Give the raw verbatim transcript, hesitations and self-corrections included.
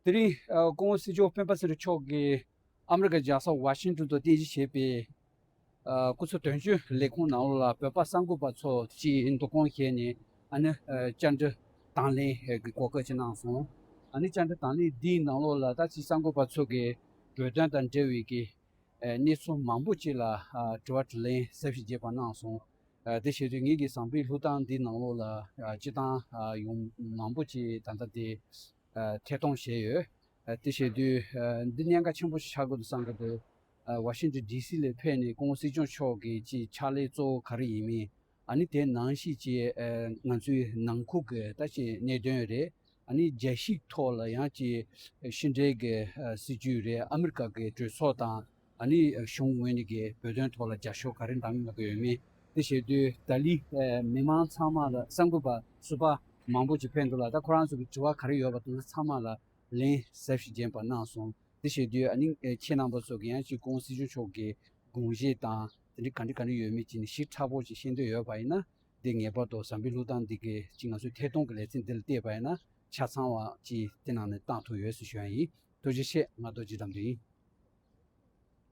དེ་རིང་ཨ་སྐུ་ངོ་སྲིད་སྐྱོང་སྤེན་པ་ཚེ་རིང་མཆོག་གིས་ཨ་མི་རི་ཀ་རྒྱལ་ས་ཝ་ཤིང་ཏོན་དུ་རྟེན་གཞི་བྱས་པའི་ཨ་སྐུ་ཚབ་དོན་གཅོད་ལས་ཁུངས་ནང་ལོགས་ལ་བོད་པ་གསར་འགོད་པ་ཚོ་སྤྱིའི་འདུ་སྐོང་བྱས་ནས་ཨ་ནི་ཨ་བཅར་འདྲི་དང་ལེན་གྱི་གོ་སྐབས་ཅིག་གནང་སོང་། ཨ་ནི་བཅར་འདྲི་དང་ལེན་འདིའི་ནང་ལོགས་ལ་ད་ཅིག་གསར་འགོད་པ་ཚོ་གིས་བོད་དོན་དང་འབྲེལ་བའི་གི་ཨ་གནས་ཚུལ་མང་པོ་ཅིག་ལ་ཨ་དྲི་བ་དྲིས་ལན་ཟབ་ཞིང་རྒྱས་པ་གནང་སོང་། ཨ་དེ་བྱས་དུས་ངེད་ཀྱི་ཟམ་པའི་བླུག་ཐང་འདི་ནང་ལོགས་ལ་ཨ་སྤྱིར་བཏང་ཨ་ཡོང་མང་པོ་ཅིག་ད་ལྟ་དེ་ཨ་ཐད་གཏོང་བྱས་ཡོད། ཨ་དེ་བྱས་དུས་ཨ་འདི་གནད་འགག་ཆེན་པོ་ཞིག་ཆགས་ཀྱི་འདུག་བསམ་གྱི་འདུག་ཨ་ཝ་ཤིང་ཏོན་ཌི་སི་ལ་ཕེབས་ནས་སྐུ་ངོ་སྲིད་སྐྱོང་མཆོག་གི་ཅིག་ཕྱག་ལས་གཙོ་བོ་ག་རེ་ཡིན་མིན། ཨ་ནི་དེ་ནང་བཞིན་ཅིག་ཨ་ང་ཚོའི་ནང་ཁུལ་གྱི་ད་ཅིག་གནད་དོན་རེད། ཨ་ནི་རྒྱལ་སྤྱིའི་ཐོག་ལ་ཡང་ཅིག་ཕྱི་འབྲེལ་གྱི་ཨ་སྲིད་ཇུས་རེད། ཨ་མི་རི་ཀ་གི་གྲོས་ཚོགས་དང་ཨ་ནི་གཞུང་ངོས་ནས་ཀྱི་བོད་དོན་ཐོག་ལ་རྒྱབ་སྐྱོར་ག་རེ་འདང་གི་ཡོད་མེད། དེ་བྱེད་དུས་ད་ལི་ཨ་མི་མང་ཚང་མ་ལ་གསར་འགོད་པ་ཟུར་པ་མང་པོ་ཅིག་ཕེབས་འདུག་ལ། ད་ཁོ་རང་ཚོ་གི་དྲི་བ་ག་རེ་ཡོད་པ་དེ་ཚོ་ཚང་མ་ལ་ལན་ཟབ་ཞིང་རྒྱས་པ་གནང་སོང་། དེ་བྱེད་དུས་ཨ་ནི་ཨ་ཁྱེད་རྣམ་པ་ཚོ་གི་ཡང་ཅིག་སྐུ་ངོ་སྲིད་སྐྱོང་མཆོག་གི་དགོངས་བཞེད་དང་དེ་འདྲ་ག་འདྲ་ག་འདྲ་ཡོད་མེད་ཅིག་ནི་ཞིབ་ཕྲ་པོ་ཅིག་ཤེས་འདོད་ཡོད་པ་ཡིན་ན། འདི་ངེས་པར་དུ་ཟམ་པའི་བླུག་ཐང་འདི་གའི་ཅིག་ང་ཚོའི་ཐད་གཏོང་གི་ལེ་ཚན་འདི་ལ་བལྟས་པ་ཡིན་ན་ཆ་ཚང་བ་ཅིག་དེ་ནང་ནས་བཏང་ཐུབ་ཡོད་ཟེར་ཞུ་ཡ་ཡིན། ཐུགས་རྗེ་ཆེ། ང་རྡོ་རྗེ་དགྲ་འདུལ་ཡིན།